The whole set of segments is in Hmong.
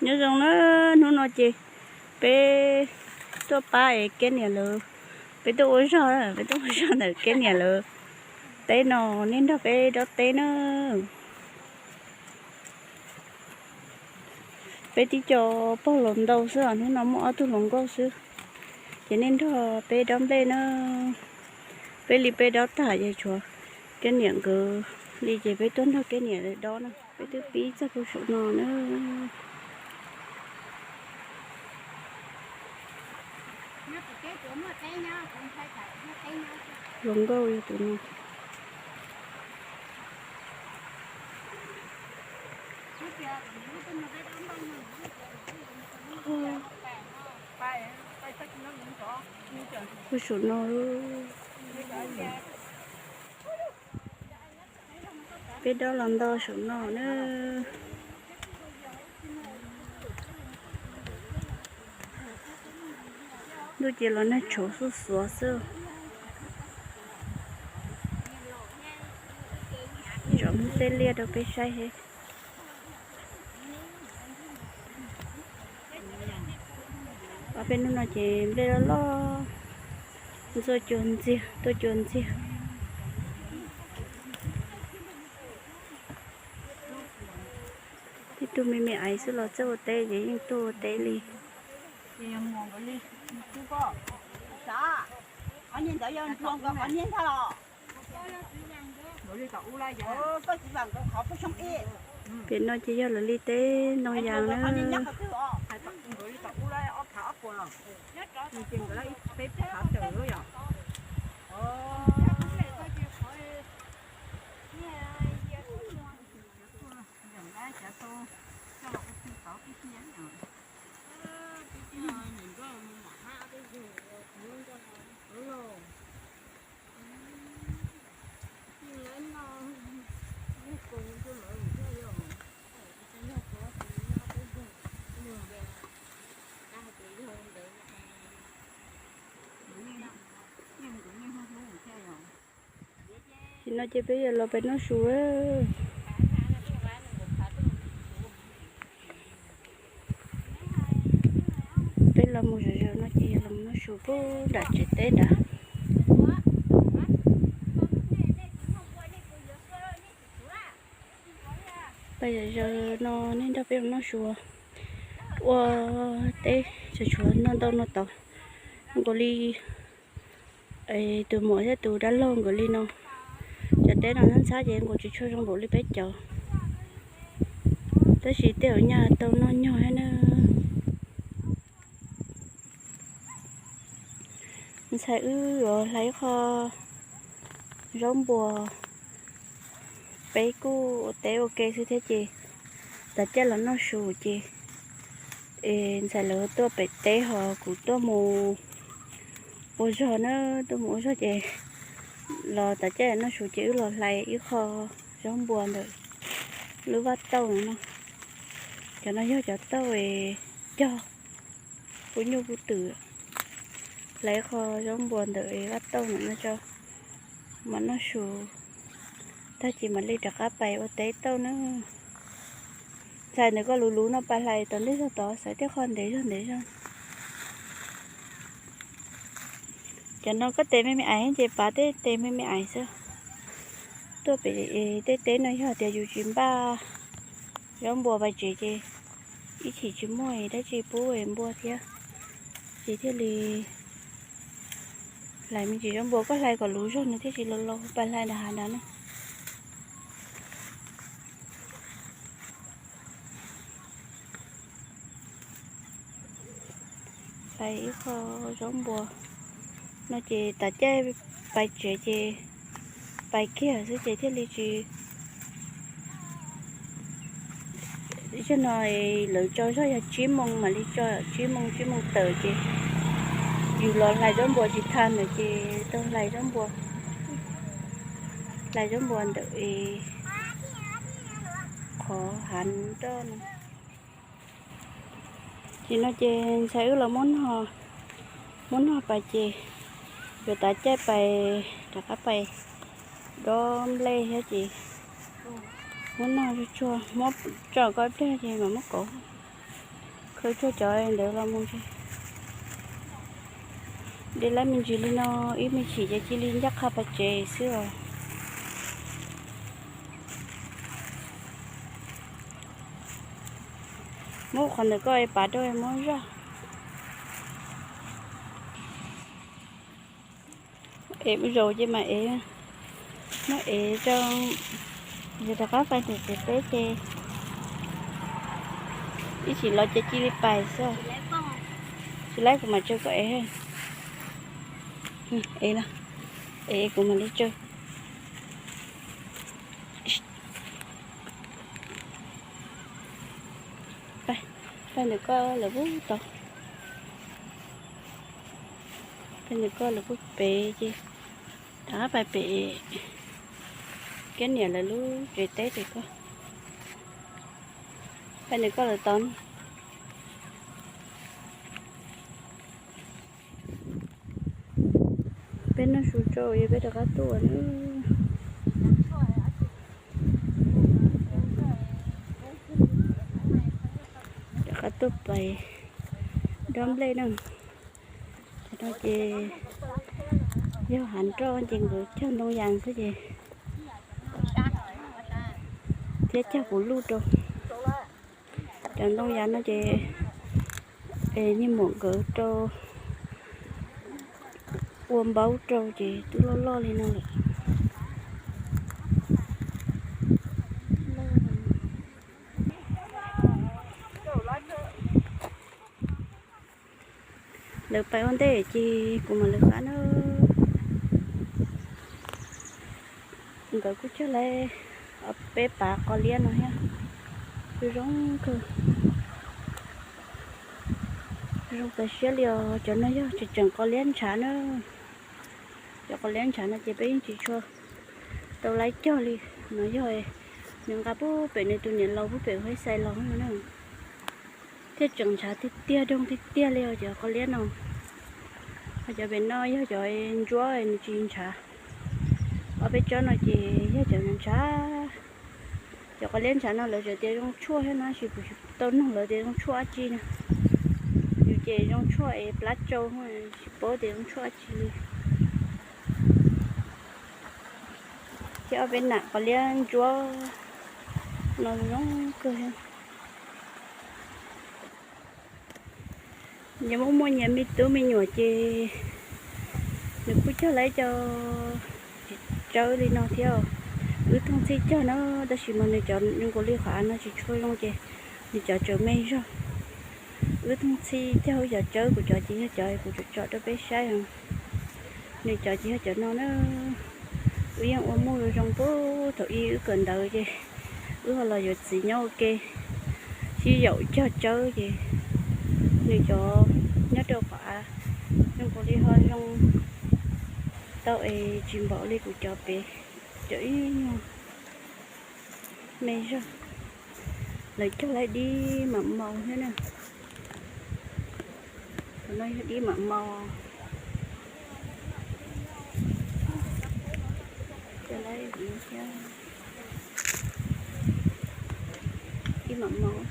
Nyob zoo na, hnub no ces peb tuaj pab es Kiab niam lawv, peb tuaj ua zog, peb tuaj ua zog ntawm Kiab niam lawv teb no, nej nrog peb dob teb na. Peb tib co pog laus ntau xwb, hnub no muaj ob tug hluas nkauj xwb, ces nej nrog peb dob nplej na. Peb li peb dob tag ces tshuav Kiab niam nkawd li, ces peb tuaj nrog Kiab niam dob na. Peb twb pib txog puag saum no na. Hluas nkauj yog tus no. Puag saum no. Peb dob los nto saum no na. Ntuj ces los nag tshauv xuj xuav xwb. Tsom tej liaj rau peb saib he. Ob peb hnub no ces nplej loj loj, ntxuaj cua ntxiag, tuaj cua ntxiag. Tib tug me me aiv xwb los txawj ua teb ces yeej tuaj ua teb li. Pem no ces yog lawv li teb ntoo yas na. Tam sim no ces peb yuav los pem noj su. Peb los mus zom zaws no ces yuav los noj su puag nram tsev teb nrad. Peb zom zaws no nej nrog peb los noj su, ua teb tsuas tshuav no ntau no tod nkaus li. Tus muam thiab tus dab laug nkawd li no, cov teb no ntxhab ntxhab ces nkaus tsis tshua zoo npaum li peb cov, tab sis tej zaum nyaj tau noj nyog thiab na. Ntxhais wb yuav hlais ib qho zaub npua, peb kuj ua teb ua ke xwb thiab ces tas caij los noj su ces es ntxhais lawv tuaj pem teb ho kuv tuaj mus ua zog na, tuaj mus ua zog ces los tas caij los noj su ces wb los hlais ib qho zaub npua ntawm lub vaj tauj no. Cov no yog cov tauj es cog pub nyuj pub twm. Hlais ib qho zaub npua ntawm vaj tauj ntawm no tso mas noj su, tag kis mam li rov qab pais ua teb tauj na. Ntxhais ntawm koj luv luv no pais hlais tom ntej zog tod, xaiv tej qho ntev zog ntev zog. Cov no koj tes me me aiv ces pav tej tes me me aiv xwb. Tuaj pem tej teb no yog tias yus tsis npaj zaub npua pais tsev ces ib chim tsis muaj dab tsi pub npua thiab, ces thiaj li hlais me ntsis zaub npua. Koj hlais kom luv zog nws thiaj tsis laus laus, pais hlais nram hav nrad na. Hlais ib qho zaub npua no ces tas caij pais tsev ces pais kiag xwb ces thiaj li tsis, zaum no lawv tso zog yog tsib moos mam li tso, tsib moos tsib moos tawm ces yus los hlais zaub npua tsis tau ntawd ces tau hlais zaub npua, hlais zaub npua ntawm es qhov hav roj no. Ces no ces ntxhais wb los muab, muab nog pais ces yuav tav caij pais rov qab pais dob nplej thiab ces Muab noj tsuag tsuag, muab tso ko ib pliag ces mam muab kauv. Khaws tsuag cov ntawd los mus ces de lab me ntsis li no, ib me chim ces cia li ncaj qha pes tsev xwb os. Muab qhov ntawm koj pav rau muab zaj. Ev mus zaus ces mam ev, muab ev rau, yog rov qab pais ntawm tsev teb ces ib chim los ces cia li pais xwb. Tsis laib kuv mam tsawg koj ev. Ev los, ev kuv mam li tsawg. Pais ntawm koj lawm puag tod. Pais ntawm koj lawm puag pem ces rov qab pais pem Kiab niam lawv lub tsev teb ces koj, pais ntawm koj lawm tod. Peb noj su tsau es peb rov qab tuaj na. Rov qab tuaj pais dob nplej na. Cov no ces yog hav nroj ces nkawd cog ntoo yas xwb ces, thiab cog kuv luj rau. Cov ntoo yas no ces niag muam nkawd rau ua npaub rau ces twb loj loj li no lawm. Lawv pais ua ntej ces kuv mam lawv qab na. Nkawd kuj cog lawm peb pav qos liab no thiab. Zoo kawg, zoo tas siab li os. Cov no yog tseem tseem qos liab ntshav na. Cov qos liab ntshav no ces peb yeej tsis tshua tau laib cog li. No yog nws nqa pub pem nws tus niam laus pub pem Huab Xais los no na. Thiab tseem ntshav tiag tiag, doog tiag tiag li os cov qos liab no. Ho cov pem no yog cov ntsuab nws tsis ntshav. Ob peb tsob no ces yog cov ntshav. Cov qos liab ntshav no lawv tseem tias zoo tshuaj thiab na, tsis, kuv tsis tau nug lawv tias zoo tshuaj dab tsi na. Yus ces zoo tshuaj es plab tsau, tsis paub tias zoo tshuaj dab tsi li. Thiab ob peb nam qos liab ntsuab no zoo kawg thiab. Yog muaj muaj nyias me tub me nyuam ces nws kuj cog lawm cov tsawb li no thiab. Wb thooj txhij cog na, tab sis mas nws cov zoo nkaus li qhov av no tsis tshua zoo ces nws cov tseem me zog. Wb thooj txhij cog wb cov tsawb, kuv cov ces yog cov kuv tsom tsom rau peb saib os. Nws cov ces yog cov no na. Wb yeej ua muaj zoo puag thaum ub wb kawm ntawv ces wb ho los yuav txiv nyob ua ke, sib yaum cog tsawb ces nws cov nyob rau qhov av zoo nkaus li ho zoo tau es tsis npaum li kuv cov pem, cov ib nyuag me zog. Lawv cog lawm dib mam maus thiab na. Tus no yog dib mam maus. Cog lawm thiab, dib mam maus.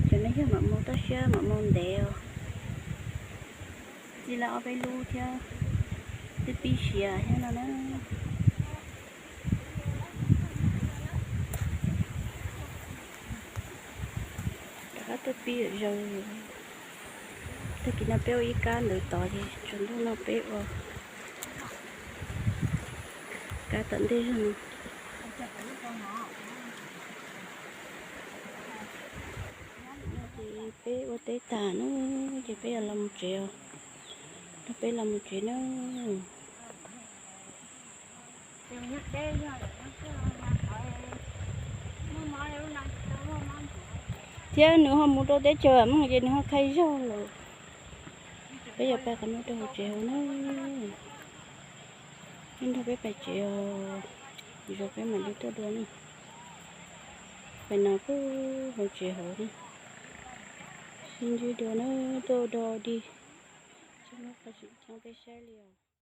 Cov no yog mam maus toj siab mam maus ntev os. Txij lawm ob peb lub thiab, twb pib siav thiab no na. Rov qab tuaj pib zaws. Tag kis no peb ua ib kab ntawd tod ces tsaus ntuj no peb ua kab tom ntej zog no. Ces peb ua teb tag na, ces peb yuav los mus tsev os. Peb los mus tsev na. Thiab nws ho mus rau teb chaws Moos ces nws ho khai zog lawm. Peb yuav pab qhov no rau hauv tsev hauv na. Ib nrog peb pais tsev os, zoo peb mam li tuaj dua na. Pem no kuj hauv tsev hauv na. Sib ntsib dua na, tuaj do dig. Tsis muaj qhov tseem ceeb peb saib li os.